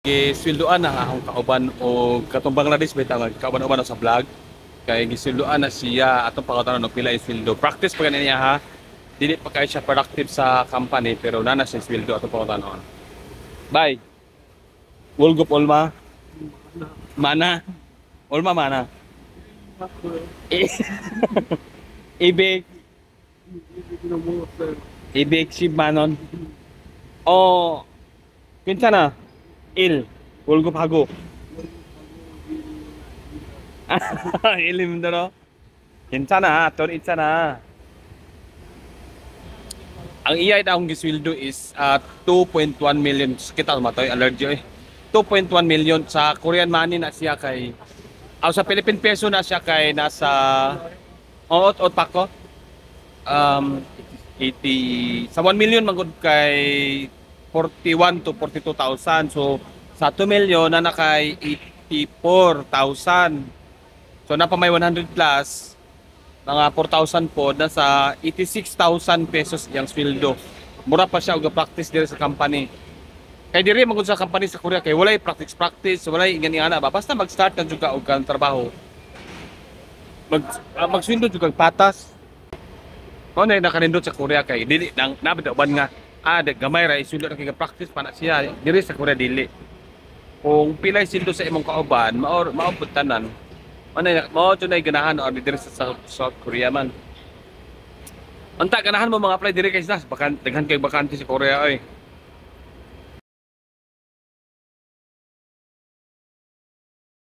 Gisweldoan na akong kauban o katong Bangladesh bitaw nga kauban-uban sa vlog kay gisweldoan na siya. Atong pangutanon og pila yung sweldo. Practice pa gani niya ha, dili pa kay siya productive sa company pero nana siya sweldo. Atong pangutanon. Bye. 월급 얼마? 많아? 얼마 많아? 200. 210만 원. 어, 괜찮아. 1 월급하고 1 힘들어? 괜찮아. 돈 있잖아. Ang iya akong gisweldo is 2.1 million. Kita matoy allergy eh. 2.1 million sa Korean money na siya kay aw sa Philippine peso na siya kay nasa oo ot pa ko 80 sa 1 million magud kay 41 to 42,000. So sa 2 million na kay 84,000. So napa may 100 plus mga 4,000 po, nasa 86,000 pesos iyang sweldo. Mura pa siya og practice diri sa company. Kay diri magud sa company sa Korea kay walay practice practice, walay ingani ana ba. Basta mag-start na jud ka og kang trabaho. Magsweldo jud kag patas. Mao na nakanindot sa Korea kay dili nang nabit uban nga gamay ra isweldo na kay practice pa na siya. Diri sa Korea dili. Kung pilay sweldo sa imong kauban, mao mao pud tanan. Mao na mao jud nay ganahan or diri sa South Korea man. Unta ganahan mo mga apply diri kay snas, bakan daghan kay bakante sa Korea oy.